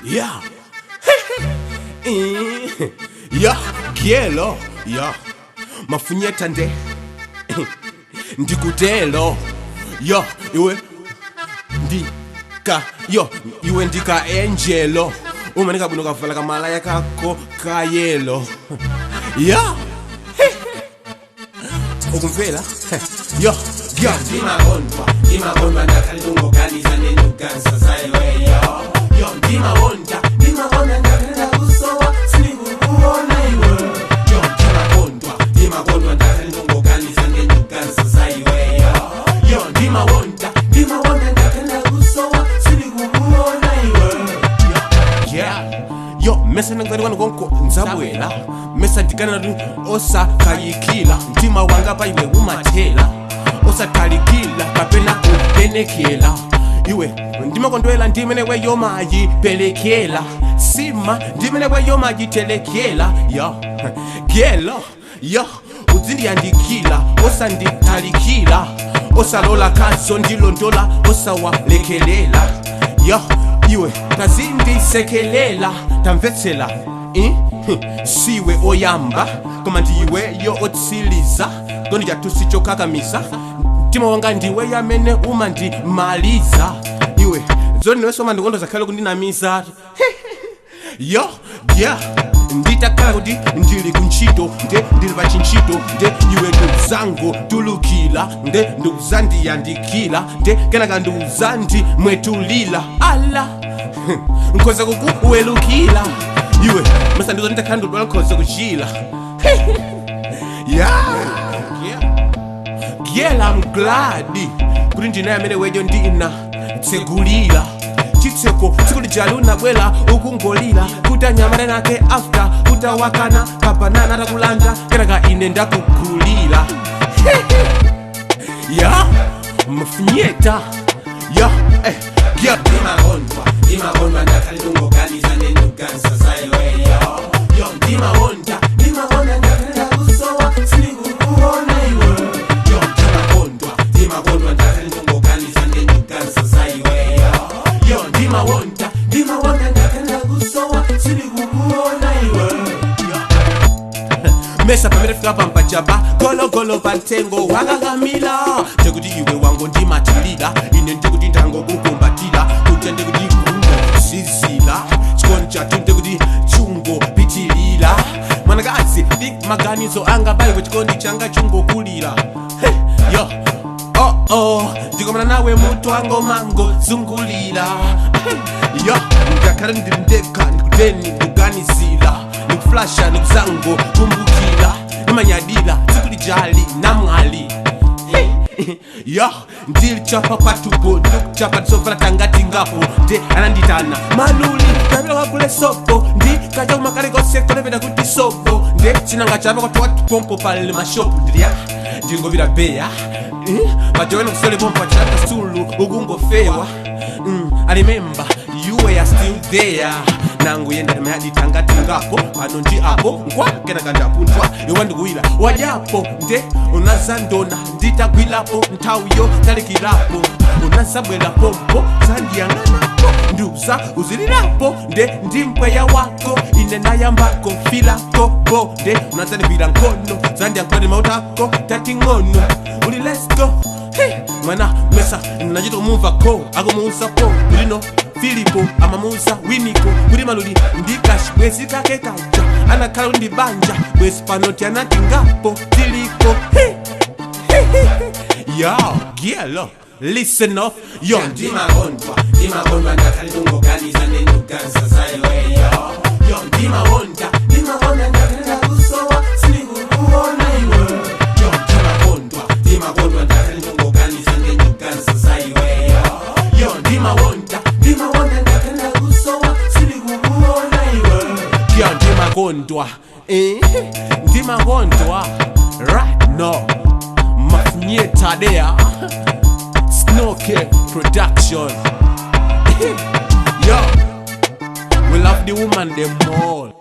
Yeah. Ya, gielo. Ya. Mafunyeta nde. Ndikutelo. Yo, iwe ndika yo iwe ndika angelo umanika bwino kavala kamalaya kako kayelo ya ukumvela yo yo Ndimawondwa, ndimawondwa ndakhale ndingoganiza nenduganisa zayiweyo. Yo, ndimawonda, ndimawonda ndakhale ndakusowa sindikukuona iwe. Yo, ndimawondwa, ndimawondwa ndakhale ndingoganiza nenduganisa zayiweyo. Yo, ndimawonda, ndimawonda ndakhale ndakusowa sindikukuona iwe. Yeah, yo mesa ndingati konko ndzabwela mesa ndikanati osakayikila mtima wanga pa iwe umathela osatalikila kapena kupenekela iwe ndimakondwela ndimene weyomayipelekela sima ndimene weyomayitelekela yo gelo yo udzindiyandikila osanditalikila osalola kazo ndilondola osawalekelela yo iwe tazindisekelela tamvetsela eh? Siwe oyamba koma ndiweyo otsiliza kondi chatusi chokakamiza mtima wanga ndiwe yamene umandimaliza iwe zoni niwenso mandikonda zakhale kundinamiza yo yeah nditakhala kuti ndili kuntchito nde ndili pa chintchito nde iwe ndikuzango tulukila nde ndikuzandiyandikila nde kenaka ndikuzandimwetulila ala nkhoza kukuwelukila iwe masandizo nditakhala ndikudwala nkhoza kuchila yeah. Girl, I'm glad kuti ndinaye amene wejo ndina tsegulira chitseko tsiku lijali unabwera ukungolira kuti anyamale nake after utawakana kabanana atakulanda kenaka ine ndakugulira ya mafunyeta ya eh, ya Ndimawondwa, ndimawondwa ndakhale ndingoganiza nenduganisa zayiweyo. Yo, ndimawonda, ndimawonda ndakhale ndakusowa sindikukuona iwe. Yo, ndimawondwa, ndimawondwa ndakhale ndingoganiza nenduganisa zayiweyo. Yo, ndimawonda, ndimawonda ndakhale ndakusowa sindikukuona iwe. Mesa pamene fika pampachapa gologolo pamtengo wakakamila ndikuti iwe wango ndimatilira ine ndikuti ndangokukumbatira kuti ndikuti kungo sizila chikondi chathu ndikuti chungopitilira mwanakazi ndi maganizo anga pali chikondi changa chungokulira hey, yo oh oh ndikomana nawe mutu wango mango zungulira yo ngakhale ndili ndekha ndikuteni ndikuganizira ndikuflasha ndikuzango kumbukira ndimanyadira tsiku lijali namwali yo ndilichapa kwatupo ndikuchapa tisovala tangati ngapo nde ananditana maluli kapita kwagule sopo ndi kacha kumakale konse konepeta kuti sopo nde chinanga chapa kwatuwatupompo palele mashopu ndilya ndingopita beya pajowena kusole pompa chapa sulu ukungofewa. I remember you were still there nangu yenda ndimayaditangatingapo pano ndi apo nkwa kenaka ndapunthwa iwe ndikuwira wadyapo nde unazandona nditagwirapo nthawiyo talikirapo unazabwera pompo zandiyang'anapo ndiuza uzilirapo nde ndi mpweya wako ine ndayambako filako bo nde unazandigwira nkono zandiyankhula mautako tating'ono uli let's go. Hey, mwana mesa nachita kumumva ko akumuuza po kulino filipo amamuuza winiko kuti maluli ndikashibwezi kake kaja anakhala kuti ndi banja bwezi pano tianatingapo tiliko. Hey, hey, hey, hey. Yo gielo listen up yo Ndimawondwa, ndimawondwa ndakhale ndingoganiza nenduganisa zayiweyo. Yo, ndimawonda, ndimawonda ndakhale ndakusowa sindikukuona iwe. Yo, ndimawondwa, ndimawondwa ndakhale ndingoganiza nenduganisa zayiweyo. Yo, ndimawonda, ndimawonda ndakhale ndakusowa sindikukuona iwe. Yo ndimakondwa eh, ndimakondwa right now mafunyeta there Snoke Production. Yo, we love the woman them all.